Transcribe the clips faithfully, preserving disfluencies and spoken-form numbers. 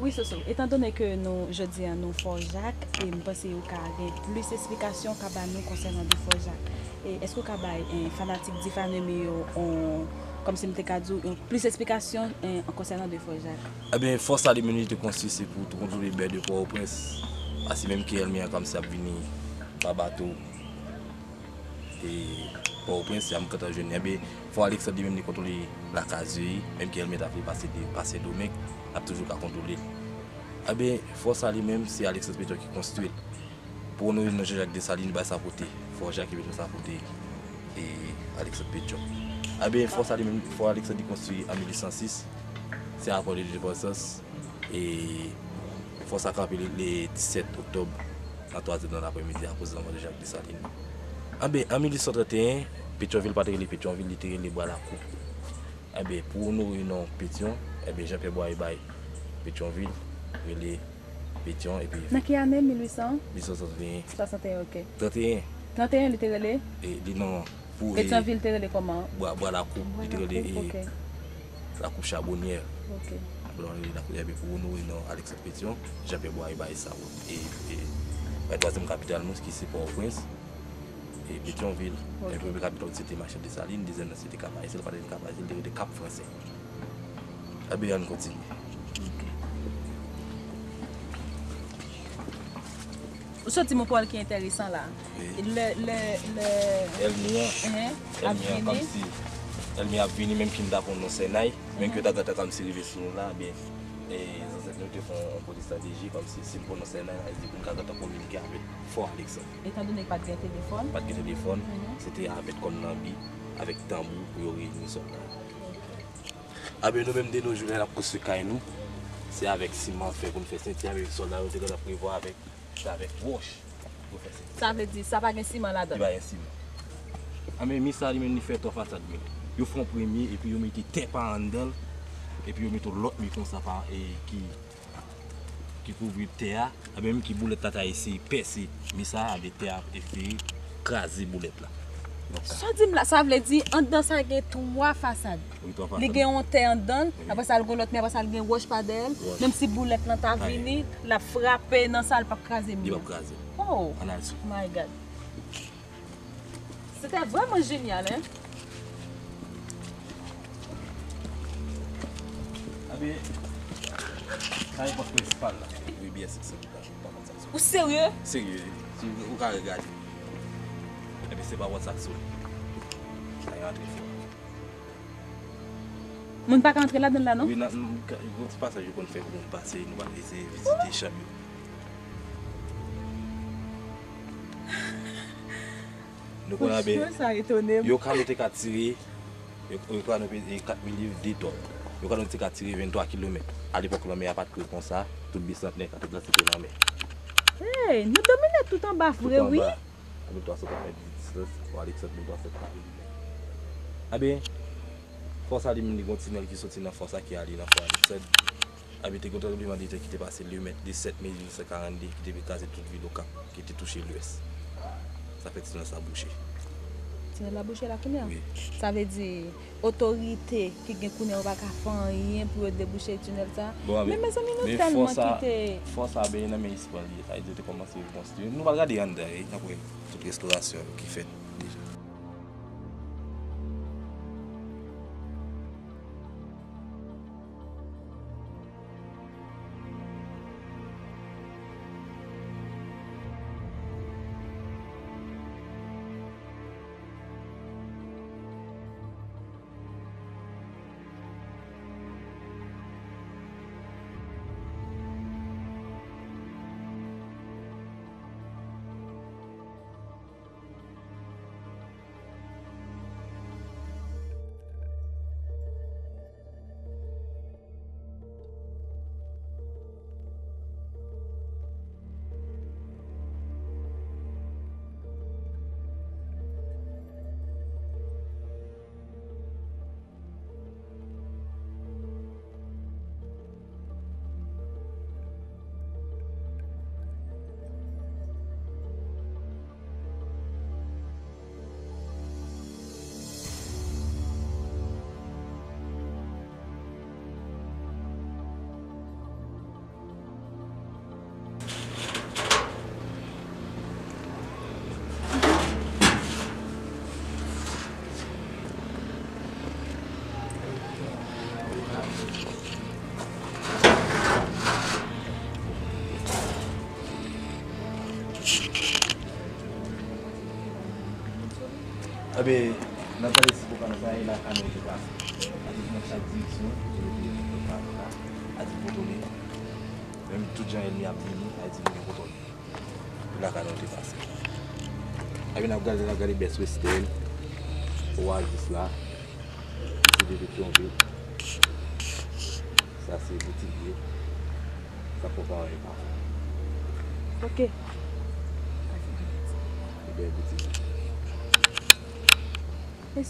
Wi, Soso. Etan done ke nou, jodi a, nou Fò Jak, e m panse ou ka gen plis esplikasyon ka ba nou konsènan de Fò Jak. E èske ou ka bay, eh, fanatik Difa Nemi yo on, kòmsi m te ka di w, on plis esplikasyon, eh, konsènan de Fò Jak? Ebyen, Fò Salim li te konstwi se pou tou kontwole bè de Pòtoprens. Paske menm ke ènmi an kòmsi ap vini pa bato, e Pòtoprens, y ap gentan jwenn li. Ebyen, Fò Aleksand li menm li kontwole Lakazèy, menm ke ènmi an ta vle pase de, pase Sendomeng, l ap toujou ka kontwole l. Ebyen, Fò Salim menm, se Aleksand Petyon ki konstwi l. Pou onore non Jean-Jacques Dessalines, li bay sa pou te Fò Jak epi nou sa pou te, e, Aleksand Petyon. Ebyen, Fò Salim menm, Fò Aleksand li konstwi an mil uit san sis, se akò de lendepandans, e fò sa kanpe le, le disèt oktòb nan twa zè nan lapremidi akoz lanmò Jean-Jacques Dessalines. Anben, an mil uit san trannteyen, Petyonvil pa te rele Petyonvil, li te rele Bwa Lakou. Anben, pou onore non Petyon, enben, Jean Pierre Boyer bay Petyonvil, rele Petyon, epi Nan ki ane? Mil uit san? Mil uit san swasannteyen. Swasannteyen, ok. Trannteyen. Trannteyen, li te rele? E, li non, pou, e, Petyonvil te rele kòman? Bwa, Bwa Lakou, Bwa li te rele, Lakou, e, ok. Lakou Chabonyè. Ok. Bwa Lakou, epi pou onore non Aleksand Petyon, Jean Pierre Boyer bay sa, e, e, bay twazyèm kapital nou, ki se Pòtoprens, e, Petyonvil. Ok. E premye kapital se te Machann Desalin, dezyèm nan se te Kap Ayisyen, li pa te rele Kap Ayisyen, li te rele Kap Fransè. Ebyen, ann kontinye. Ok. Ou sot di m yon pawòl ki enteresan la. Wi. Lè, lè, lè Ènmi an, Ehe, ap ènmi an vini. Kòmsi ènmi ap vini, menm ki n ta pran non Sènay, menm ki yo ta gentan kòmsi rive sou nou la, ebyen, e, zansèt nou te fè yon, yon pwodui estrateji, kòmsi si n pran non Sènay, sa vle di pou n ka gentan kominike avèk Fò Aleksand. Etan done pa t gen telefòn? Pa t gen telefòn, Mhm. se te avèk kòn lanbi, avèk tanbou pou yo reyini sòlda yo. Ebyen, nou menm de nos jours, lè n ap konstwi kay nou, se avèk siman, fè pou n fè senti, ebyen, sòlda yo te gentan prevwa avèk, se avèk wòch pou fè senti. Sa vle di, sa pa gen siman ladan l? Li pa gen siman. Ebyen, mi sa li menm, li fè twa fasad, men yo fè yon premye, epi yo mete tè pa anndan l, epi yo mete yon lòt mi konsa pa, e ki ki kouvri tè a, ebyen menm ki boulèt la ta eseye pèse mi sa a, ebyen tè a eseye kraze boulèt la. Donk, sa. Sa w di m la, sa vle di, anndan sa gen twa fasad. Wi, twa fasad. Li gen yon tè anndan l, Wi. apre sa, l gen lòt, men apre sa, l gen wòch pa dèyè l. Wòch. Menm si boulèt lan ta Anyen. vini, l ap frape nan sa, l p ap kraze mi Li p an. ap kraze. Oh! Ann al sou. My God. C'était vraiment génial, hein? Ebyen, sa e pòt prensipal la. Wi, byen, se, se, pa konn sa. Ou serye? Serye, wi. Si ou, ou ka regade. Ebyen, se pa pòt sa k sou li. Sa e antre fò. Moun pa ka antre ladan l la, non? Wi, nan, nan, ka, yon ti pasaj yo konn fè pou moun pase, nou pral eseye vizite chanm yo. Nou konn abe, Franchman, sa etone m. Yo ka nou te ka tire, yo, yo ka nou peze kat mil liv, de tòn. Yo ka nou te ka tire venntwa kilomèt. Alepòk, lanmè a pa t gwo konsa, tout Bisantnè, Katedral, se te lanmè. Hey, nou domine tout anba vre, wi. Tout anba. Mil twa san trant mèt de distans, Fò Aleksand, mil twa san trant mèt. Ebyen, Fò Salim li gon tinèl ki soti nan fò sa ki ale nan Fò Aleksand. Ebyen, te gon tranblemanntè ki te pase le mèt de sèt me mil nèf san karannde, ki te vin kraze tout vil Okap, ki te touche Lwès. Sa fè tinèl sa bouche. Tinèl la bouche la kounye a? Wi. Sa vle di, otorite ki gen kounye a yo pa ka fè anyen pou yo debouche tinèl sa. Bon, men, men mezanmi, nou men tèlman fò sa, kite fò sa benyen nan men Espan li ye. Sa vle di yo te kòmanse rekonstwi. Nou pral gade anndan, e, apre tout restorasyon ki fèt deja. Enben, n ap gade si Pòtoprens sa e la kanè yo te pase. Paske nan chak direksyon, yo te mete yon pòtoprens la, a di pòtoprens. Menm tout jan ènmi ap vini, a di nou gen pòtoprens. La kanè yo te pase. Enben, n ap gade, n ap gade Best Western, Oasis la, Cité de Pétion. Sa se boutik li ye. Sa pòtoprens pa. Ok. Li bèl boutik. Ou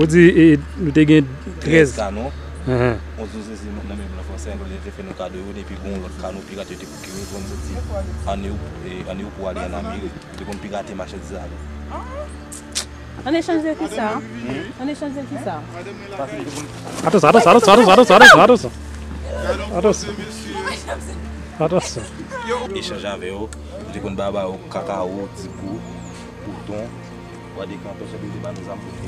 di e, nou te gen trèz. Trèz kanon. Enhen. Onz nou sezi nan men blan fransè, Anglè te fè nou kado yo, epi gon lòt kanon pirat yo te pwokire, konn soti an Ewòp, e, an Ewòp pou ale an Amerik. Yo te konn pirate machandiz la. An echanj de kisa? An echanj de kisa? Atansyon, atansyon, atansyon, atansyon, atansyon, atansyon. Atansyon. Atansyon. Echanj avè yo, nou te konn ba, ba yo kakawo, digo, kouton, wa de kanpe, chèpye te ba nou zam pou fè.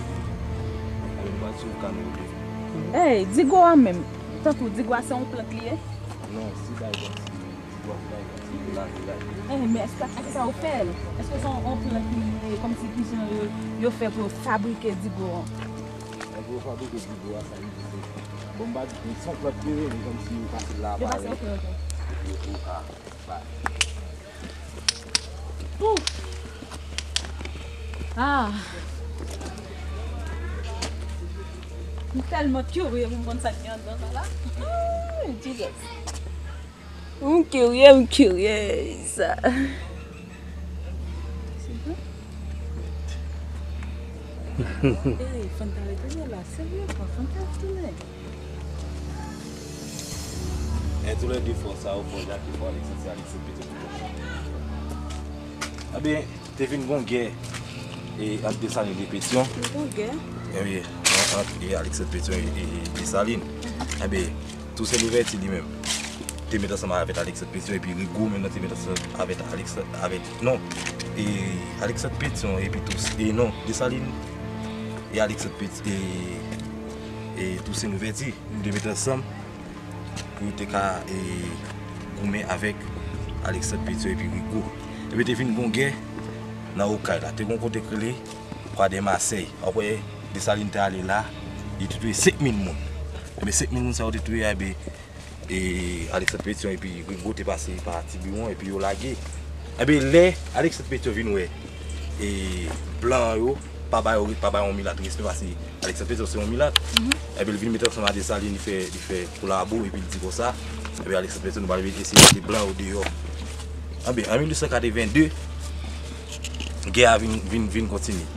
Alò, nou pa sou kanno yo. Ey, digo a menm, tankou digo a se yon plant li ye? Non, se bagay konsi. Eh, men èske ak sa yo fè l? Èske se yon, yon plant li ye, kòmsi kijan yo, yo fè pou yo fabrike digo an? Lè pou yo fabrike digo a, sa vle di se, bon, m pa di, se yon plant li ye, men kòmsi yo pase l la, yo pase, ok, ok. Epi yo tou ka bay. Ouh! Ah! M tèlman kirye pou m konn sa k gen anndan sa la. Ah, Jesus! M kirye, m kiryez. Ey, Fanta retounen la, seryezman, Fanta retounen. E toulède fò sa yo, fò Jackie, fò Alexis, Alexis pete tout. Ebyen, te vin gon gè, e, ant Desalin e Petyon. Te gon gè? E wi, ant, ant, e, Alexis Petyon e, e, e Desalin. Ebyen, Toussaint Louverture li menm te met ansanm avèk Alexandre Pétion, epi Rigaud menm nan te met ansanm avèk Alex, avèk, non, e Alexandre Pétion, epi Tous, e non, Dessalines e Alexandre Pétion, e, e Toussaint Louverture, yo te met ansanm pou yo te ka, e, goumen avèk Alexandre Pétion epi Rigaud. Epi te vin gon gè nan Okay la. Te gon kote k rele Kwa de Masèy. Apre Desalin te ale la, li te touye senk mil moun. Ebyen, senk mil moun sa yo te touye a, ebyen, e, Alexandre Pétion epi Rigaud te pase pa Tibiwon, epi yo lage. Ebyen, lè Alexandre Pétion vin wè, e, blan yo pa ba yo, pa ba yon milat respè, paske Alexandre Pétion se yon milat. Ebyen, li vin mete ansanm a Desalin, li fè, li fè kolabo, epi li di konsa, ebyen, Alexandre Pétion, nou pral eseye mete blan yo deyò. Ebyen, an mil uit san katreven de, gè a vin, vin, vin kontinye.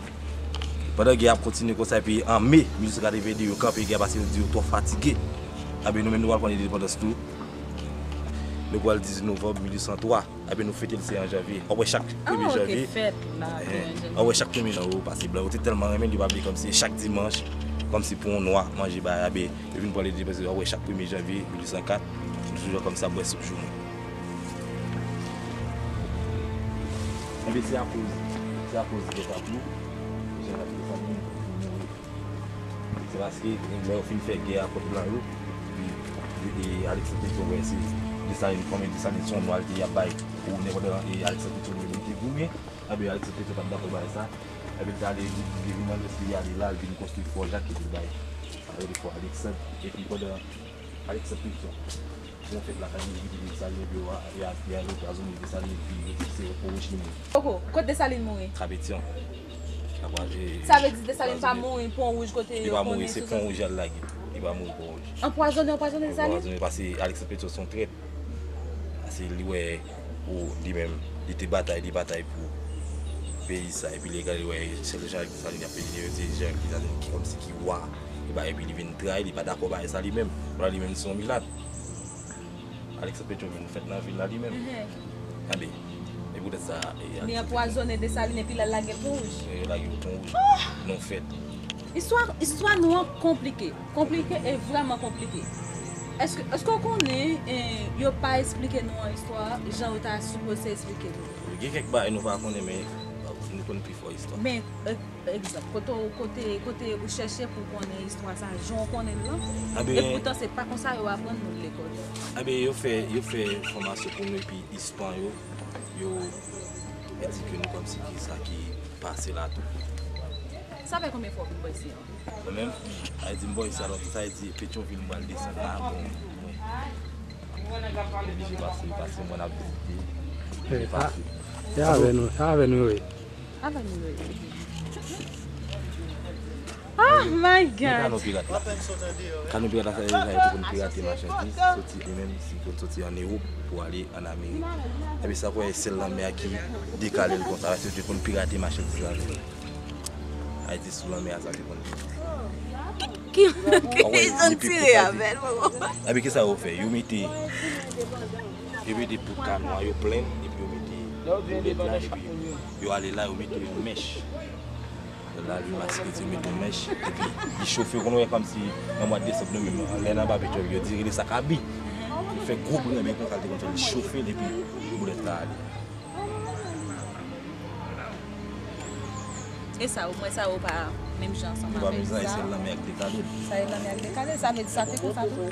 Pandan gè a ap kontinye konsa, epi an me mil uit san katreven de, yo kanpe gè a paske yo di yo twò fatige. Ebyen, nou menm nou pral pran endepandans nou. Nou pral dizuit novanm mil uit san twa. Ebyen, nou fete l se an janvye. W ap wè chak premye janvye. W ap wè chak premye janvye, paske blan yo te tèlman renmen l, yo pa vle kòmsi chak dimanch, kòmsi pou yon nwa manje bagay. Ebyen, yo vin pran lide paske w ap wè chak premye janvye mil uit san kat, nou toujou kòmsi ap bwè soup joumou. Ebyen, se akoz, se akoz gèt ap nou, jan n ap desann moun pou mouri. Se paske, lè yo fin fè gè a kont blan yo, epi, e, Alexandre Pétion wè se Desalin, kòm Desalin se yon nwa l te ye ap bay, ou nenpòt, e, Alexandre Pétion li menm li te goumen, ebyen Alexandre Pétion pa t dakò bay sa, ebyen li t ale, li, li vin nan lès li ale la, li vin konstwi Fò Jak epi l bay, sa yo rele Fò Alexandre, epi pandan Alexandre Pétion, yon fèt lakay li, li kite Desalin, epi yo a, yo a, yo a anpwazonnen Desalin, epi yo di se Pon Wouj li mouri. Poko, kot Desalin mouri? Trapetyon. Sa vle di Desalin pa mouri Pon Wouj kote yo konnen sou zòn. Li pa mouri, se Pon Wouj y al lage. Li pa mouri Pon Wouj. Anpwazonnen, anpwazonnen Desalin? Anpwazonnen, paske Alexandre Pétion se yon trèt. Paske li wè, ou, li menm, li te batay, li batay pou peyi sa, epi li gade, li wè sèl Jean Desalin ap pede, li se Jean Desalin ki kòmsi ki wa, li ba, epi li vin trayi, li pa dakò bay sa li menm. Li menm se yon milat. Alexandre Pétion vin fèt nan vil la li menm. Ebyen, e poutèt sa, e, li anpwazonnen Desalin epi l al lage l Pon Wouj. E, lage l Pon Wouj. Non fèt. Istwa, istwa nou an konplike. Konplike e vrèman konplike. Èske, èske w konnen, e, yo pa esplike nou an istwa a jan yo ta sipoze esplike nou? Gen kèk bagay nou pa konnen, men Nou konn pi fò istwa. Men, e- egzanp, kote w, kote, kote ou chèche pou w konnen istwa sa, jan w konnen l lan. Ebyen, epoutan, se pa konsa yo aprann nou l lekòl. Ebyen, yo fè, yo fè fòmasyon pou nou, epi ispan yo, yo endike nou kòmsi ki sa ki pase la tou. Sa fè konbyen fwa w vin bò isi an? Mwen menm, a di m bò isi, alò, sa vle di Petyonvil m pral desann la, bon, mwen oblije pase, pase mwen ap vizite. E, e, pase. E avè nou, e avè nou yo ye. Avè nou yo ye. Oh my God! Kano pirat la. Kano pirat la, sa, sa, yo te konn pirate machandiz, soti, e menm si konn soti an Ewòp pou ale an Amerik. Epi sa kwè sèl lanmè a ki dekale l konsa, yo te konn pirate machandiz avè l. Ayiti sou lanmè a sa te konn. Ki, ki, ki jan tire avè l, poko. Epi kisa yo fè? Yo mete, yo mete poud kanwa, yo plenn, epi yo mete boulèt la, epi yo ale la, yo mete yon mèch. Lè lavi maske ti, yo mete yon mèch, epi li chofe, konnen wè kòmsi nan mwa desanm nou menm, lè n anba petròl, yo di rele sa kabi. Li fè gwo brenmen konsa, li te konn fè, li chofe l, epi boulèt la ale. E sa, ou wè sa yo pa menm jan ansanm avèk sa. Yo pa menm jan, e sèl lanmè a ki te kado l. Sa e lanmè a ki te kado l, sa vle di sa te konsa tou?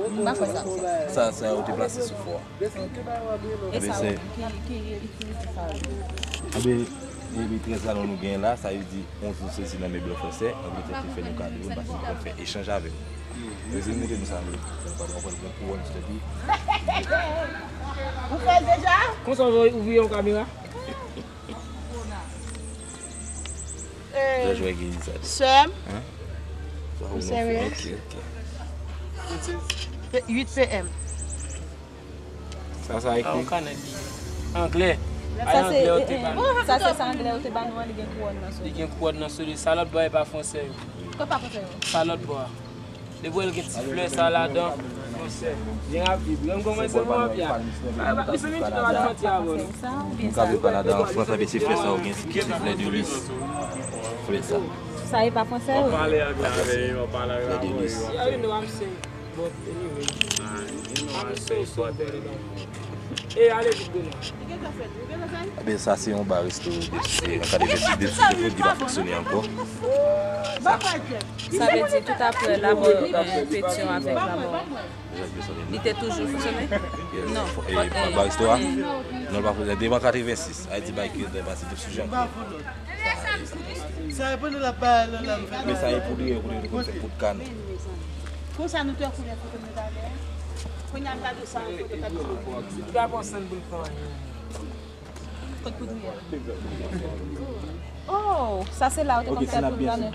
M pa kwè sa. Sa, sa yo te plase sou fò a. E sa, ki, ki itilite sa yo? Ebyen, ebyen, trèz galon nou genyen la, sa vle di onz nou sezi nan men blan fransè, Angletè te fè nou kado, paske nou konn fè echanj avè yo. Yo di, montre nou sa, nou pa konprann, gen kouwòn sou tèt li. Ou fè l deja? Konsa w vle ouvri yon kamera? Jòj wè ki sa. Sè m. Hein? Ou sere? Ok, ok. Uit P M. Sa, sa ekri? Anglè. Sa se, anglè yo te ba nou. Sa se sa anglè yo te ba nou an, li gen kouwòn nan sou li. Li gen kouwòn nan sou li. Sa lòt bò a e pa fransè yo. Kòman pa fransè yo? Sa lòt bò a. Depi w wè l gen ti flè sa ladan, fransè. Byen rapid. Renmen kòmanse mwen apyè. Mezanmi, m te pa t santi avè nou. Nou ka viv Kanada, an Frans, epi se flè sa yo gen, se flè de lis. Flè sa. Sa e pa fransè yo? Flè de lis. Yeah, you know I'm saying. But anyway, I'm so sorry. E ale vit demen. Ebyen, sa se yon ba resto, se an katrevennsis, depi ki pa fonksyone ankò. Sa vle di tout apre lanmò, eh, Petyon avèk lanmò, li te toujou fonksyone? Non. E, ba resto a? Non, l pa fonksyone. Devan katrevennsis, Ayiti bay ki te pase, te sou jan. Sa e pou nou la ba, nou la. Men sa e pou li, e pou li, pou fè poud kanè. Konsa nou te koule foto nou talè. Kounye a m gade sa an foto k ap soti. Li pa pran san pou l fè anyen. Kot poud riyèl? Oh, sa se la ou te konn fè poud kanè.